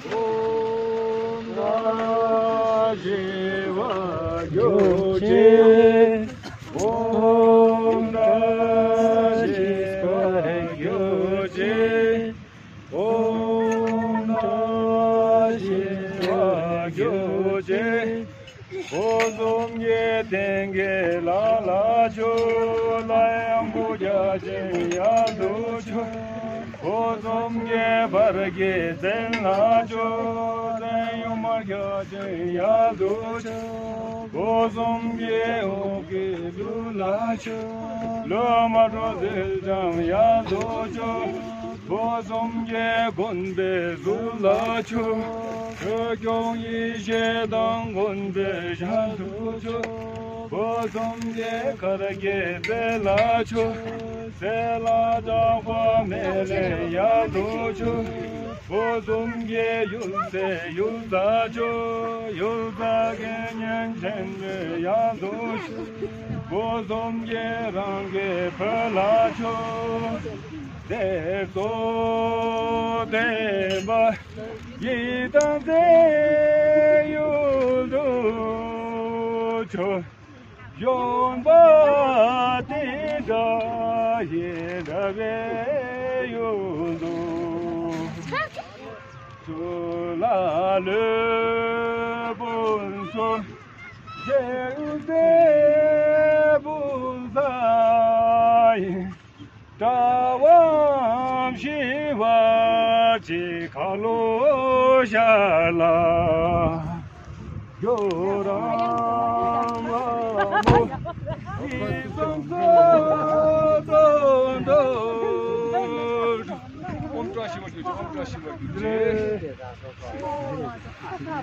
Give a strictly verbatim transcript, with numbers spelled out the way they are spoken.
ཨོཾ་བཀྲ་ཤིས་པ་གྱུར་ཅིག་ཨོཾ་བཀྲ་ཤིས་པ་གྱུར་ཅིག་ཨོཾ་བཀྲ་ཤིས་པ་གྱུར་ཅིག །སྒོ་གསུམ་གྱི་སྟེང་གི་ལྷ་ལ་མཆོད། ལྷ་ཡང་བུ་བརྒྱ་བྱིན་ཡལ་དུ་མཆོད། སྒོ་གསུམ་གྱི་བར་གྱི་བཙན་ལ་མཆོད། བཙན་ཡུམ་བརྒྱ་བྱིན་ཡལ་དུ་མཆོད། སྒོ་གསུམ་གྱི་འོག་གི་ཀླུ་ལ་མཆོད། ཀླུ་མ་གྲུ་གཟིངས་ལྕམ་ཡལ་དུ་མཆོད། སྒོ་གསུམ་གྱི་མགོན་པོའི་གཟུགས་ལ་མཆོད། ཆོས་སྐྱོང་ཡེ་ཤེས་དང་མགོན་པོའི་ཞལ་དུ་མཆོད། སྒོ་གསུམ་གྱི་གར་གྱི་རྩེ་ལ་མཆོད། རྩེ་ལ་ལྕགས་པ་མེ་ལེན་ཡལ་དུ་མཆོད། སྒོ་གསུམ་གྱི་ཡུལ་སྲས་ཡུལ་བཟང་མཆོད། ཡུལ་བཟང་དགེ་བསྙེན་ཆེན་པོའི་ཡལ་དུ་མཆོད། སྒོ་གསུམ་གྱི་རང་གི་བུ་ལ་མཆོད། སྲས་སུ་བསྟན་པ་ཡི་དམ་རྩེ་ཡུལ་དུ་མཆོད། གཞོན་པ་དེ་འདྲ་ཡི་འདྲ་བའི་ཡུལ་དུ། ཆུ་ལ་ལུས་ཕུན་སུམ་ཚོགས་ཏེ་ཕུན་བཟང་ཡིན། གྲྭ་པ་ཞི་བ་ཅིག་ཁ་ལོ་ཤར་ལ། ཇོ་ར་མ་མོ་ཡི་སོང་སོ་དོན་དོ། ཨོཾ་བཀྲ་ཤིས་པ་གྱུར་ཅིག །ཨོཾ་བཀྲ་ཤིས་པ་གྱུར་ཅིག